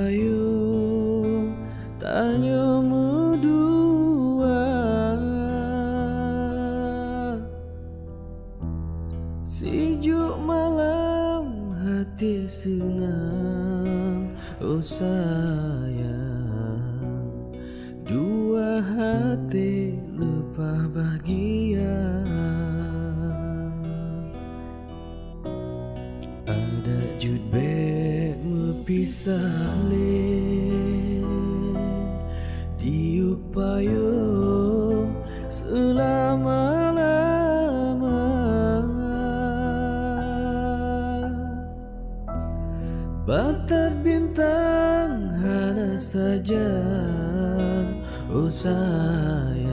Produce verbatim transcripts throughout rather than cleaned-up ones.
Ayo tanyoe meudua. Sijuek malam hati seunang, oh sayang, dua hati leupah bahagia. Adak jeuet bék meupisah lé, diyue payong seulama-lama. Batat bintang hana sajan, oh sayang,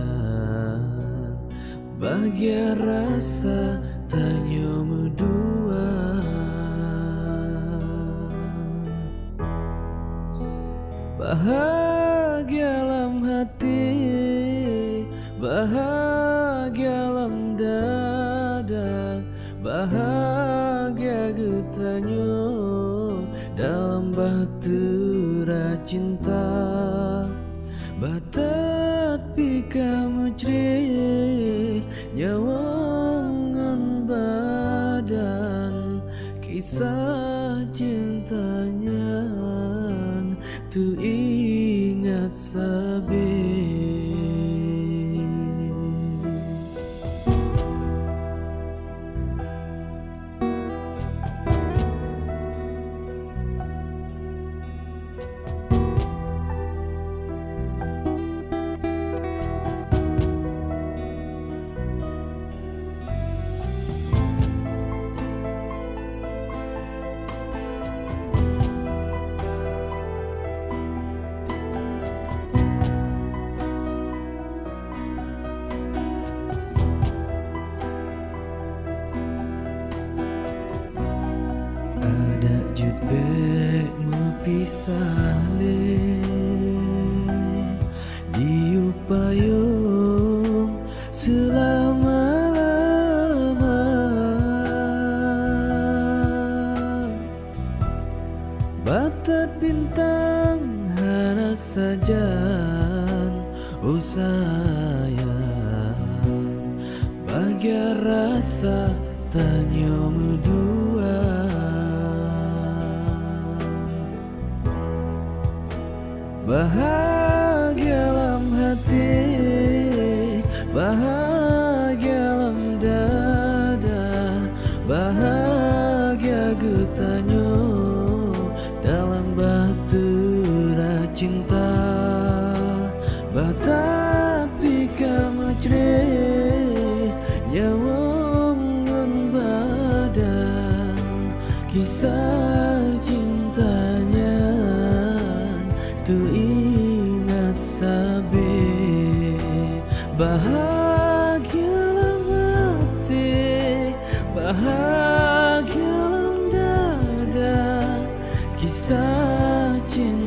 bahagia rasa tanyoe meudua. Bahagia lam hati, bahagia lam dada, bahagia geutanyoe dalam bahtera cinta. Batat pih ka meucreh nyawöng ngon badan, kisah cinta nyan teuingat sabe. Adak jeuet bék meupisah lé, diyue payong seulama-lama. Batat bintang hana sajan, oh sayang, bahagia rasa tanyoe meudua. Bahagia lam hati, bahagia lam dada, bahagia geutanyoe dalam bahtera cinta. Batat pih ka meucreh nyawöng ngon badan, kisah cinta nyan teuingat sabe. Bahagia lam hati, bahagia lam dada, kisah cinta